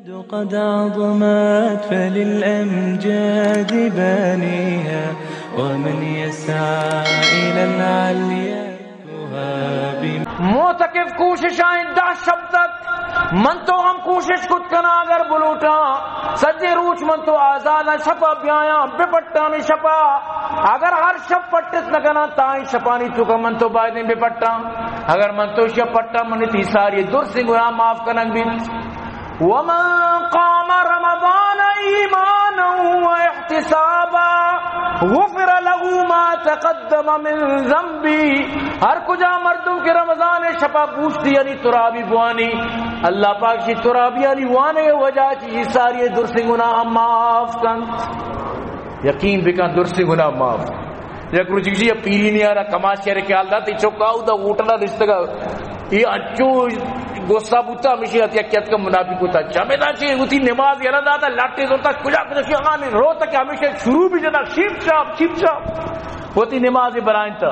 قد عظمت فللأمجاد بانيها، ومن يسعى إلى العليا يهاب. معتکف کوشش آئیں دہ شپ تک، من تو ہم کوشش کت کناں، اگر بلوٹاں سجے روچ من تو آزاداں، شپا بیایاں بپٹانی شپا، اگر ہر شپ پٹت نہ کناں، تائیں شپانی توکا من تو بایدیں بپٹاں، اگر من تو شپ پٹاں، من تی ساری درسیں گناہ معاف کنگ بیت. ومن قام رمضان ایمانا و احتسابا غفر له ما تقدم من ذنبه. ہر کجا مردم کہ رمضان شپا بوشتی یعنی ترابی بوانی، اللہ پاک شی ترابیانی وانگ وجہ چی ساری درسیں گناہ معاف کن. یقین بکن درسیں گناہ معاف. یک روچی گشی، یا پیری نیارا کماش شہر خیال دات، ای چوکا او دا ہوٹلا نشتگا. ای انچو غصہ بوتا، ہمیشی ہتی یک کتک منافق ہوتا. چمے دا چی ہوتی نماز یلا داتا، لٹے زورتا، کجا کجا شی آنے روتا کہ ہمیشہ شروع بھی جنا، شیپ شاپ، شیپ شاپ. ہوتی نماز برائنتا.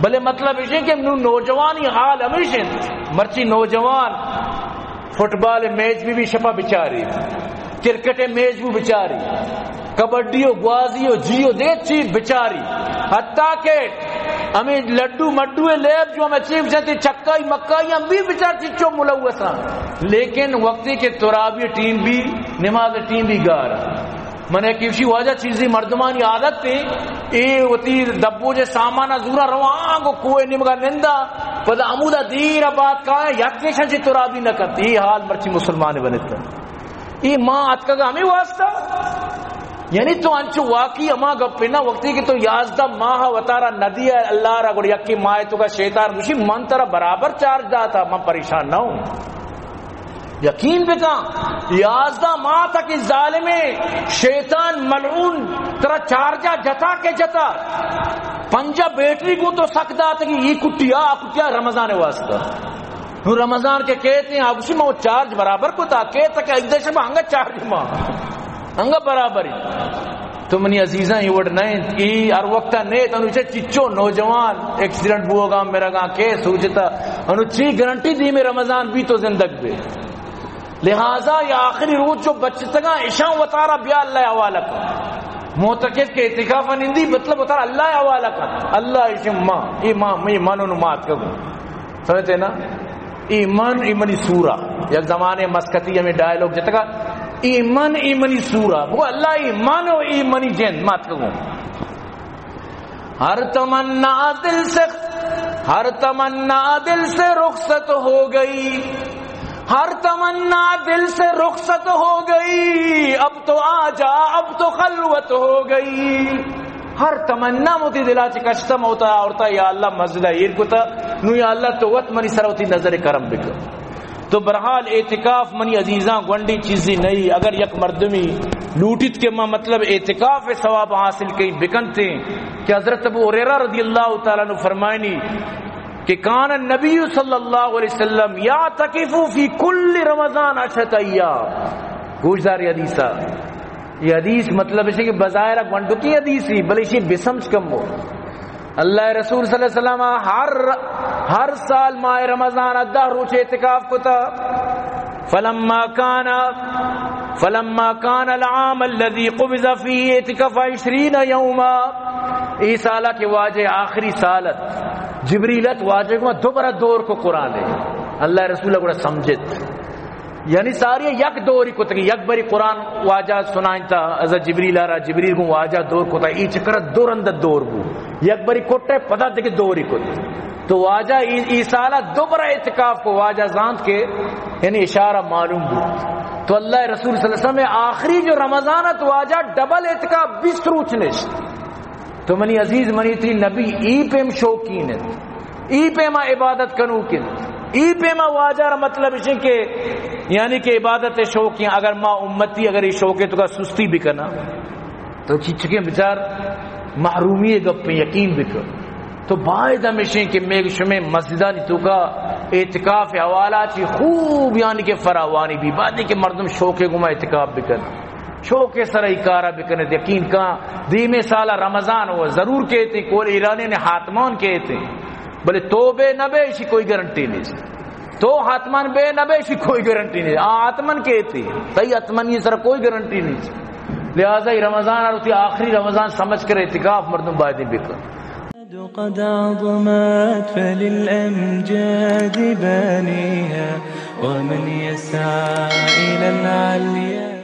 بلے مطلب ایشے کہ نو نوجوانی حال ہمیشہ، مرچی نوجوان فٹبال میچ بھی، بھی شپا بچاری، کرکٹ میچ بھی بچاری، کبڈی و گوازی و جی و دے چی بچاری، حتیٰ کہ ہمیں لڈو مڈو لیب جو ہمیں چیف جاتے چکائی مکائی ہم بھی بچار چچو ملوثاں. لیکن وقتی کہ ترابی ٹیم بھی، نماز ٹیم بھی گار. من ایک ایشی واجہ چیزی مردمانی عادت تھی، اے وتی دبوجے سامان زورا رواں گو کوئے نیمگا نندا، پدا عمودا دیر بعد کا یک ایشاں چی ترابی نہ کرتی. یہ حال مرچی مسلمان بنتا. اے ماہ اتکگ ہمیں واسطہ، یعنی تو انچو واقعی ہما گپے نہ، وقتی کہ تو یازدہ ماہ وتارا ندی ہے اللہ را، گڑ یکی ماہ توکا شیطان گوشی من ترا برابر چارج داتا، من پریشان نہ ہوں. یقین بکن، یازدہ ماہ تک اس ظالم شیطان ملعون ترا چارجا جتا کہ جتا، پنجا بیٹری کو تو سک داتگی، یہ کٹیا، آ کٹیا رمضان واسطہ. نو رمضان کے کہتے ہیں، اب اسی میں وہ چارج برابر کو تا، کہتا کہ ایک دشم ہنگا چارج ماں، ہنگا برابر ہی. تو منی عزیزاں، یہ وڑ نہیں، یہ ہر وقت نہیں، تو انو چے چچو نوجوان ایکسیڈنٹ بوگا، میرا گا کے سوچتا، انو چی گارنٹی دی میں رمضان بھی تو زندگ بے. لہذا یہ آخری روز جو بچتگا، اشان وتارا بیا اللہ حوالہ کن. معتکف کے اعتکاف نندی، مطلب وتارا اللہ حوالہ کن. اللہ اشم ماں، یہ ماں، یہ مانو نو مات کبو. سمجھتے نا؟ ایمان ایمنی سورا. یک زمانے مسکتی ہمیں ڈائلوگ جتگا، ایمان ایمنی سورا. وہ اللہ ایمان و ایمنی جند مات کبو. ہر تمنا دل سے، ہر تمنا دل سے رخصت ہو گئی، ہر تمنا دل سے رخصت ہو گئی، اب تو آ جا، اب تو خلوت ہو گئی. ہر تمنا موتی دلا چ کشتا موتا آورتا، یا اللہ مسجد ایر کتا، نو یا اللہ تو وت منی سر وتی نظر کرم بکن. تو برحال اعتکاف منی عزیزاں گونڈی چیزی نہیں. اگر یک مردمی لوٹیت کہ ما مطلب اعتکاف ثواب حاصل کئی بکنتے کہ حضرت ابو ہریرہ رضی اللہ تعالیٰ عنہ فرمائنی کہ کان النبی صلی اللہ علیہ وسلم یعتکف فی کل رمضان عشرۃ ایام. گوشدار حدیثہ. یہ حدیث مطلب ہے کہ بظاہر گونڈکی حدیث ہی، بلے اسی بسمجھ کم ہو. اللہ رسول صلی اللہ علیہ وسلم ہر، ہر سال ماہ رمضان دہ روچ اعتکاف کتا. فلما کان، فلما کان العام الذي قبض فيه اعتكف عشرين يوما. ای سالہ کے واجہ آخری سالت، جبریل ات واجہ کو دوبارہ دور کو قرآن ہے. اللہ رسول گڑا سمجھت. یعنی ساری یک دوری کتگی، یک بری قرآن واجہ سنائنتا، از جبریل آرا، جبریل گوں واجہ دور کتا، ای چکر دور اندر دور بو، یک بری کٹے پدا دیگه دوری کت. تو واجہ ای، ای سالا دو برا اعتکاف کو، واجہ زانت کے یعنی اشارہ معلوم بو. تو اللہ رسول صلی اللہ علیہ وسلم آخری جو رمضان ات واجہ ڈبل اعتکاف بیست روچ نشت. تو منی عزیز، منی تئی نبی ای پیم شوقین انت، ای پیما عبادت کنوک انت، ای پیما واجہ را مطلب اش کہ یعنی کہ عبادت شوقین. اگر ما امتی اگر ای شوقے تو کا سستی بکنا تو چیچکیں بچار محرومی گپیں یقین بکن. تو باید ہمیشیں کہ میگ شمیں مسجدانی توکا اعتکاف حوالہ چی خوب یعنی کہ فراوانی بھی، بعد کہ مردم شوقے گما اعتکاف بکن. شوق ء سر ء ای کار ء بکن ات. یقین کن دیمے سال ء رمضان و ضرور کیت، کول ایرانی نے حاتمان کیت، بلے توبہ نہ بے، ایشی کوئی گارنٹی نیست. تو حتماً بے نہ بے، شی کوئی گارنٹی نہیں۔ آ حتماً کہتی، تئی حتماً یہ سر کوئی گارنٹی نہیں۔ لہذا یہ رمضان اور تی آخری رمضان سمجھ کر اعتکاف مردم باید بکن۔ قد عظمت فللأمجاد بانيها، ومن يسعى إلى العليا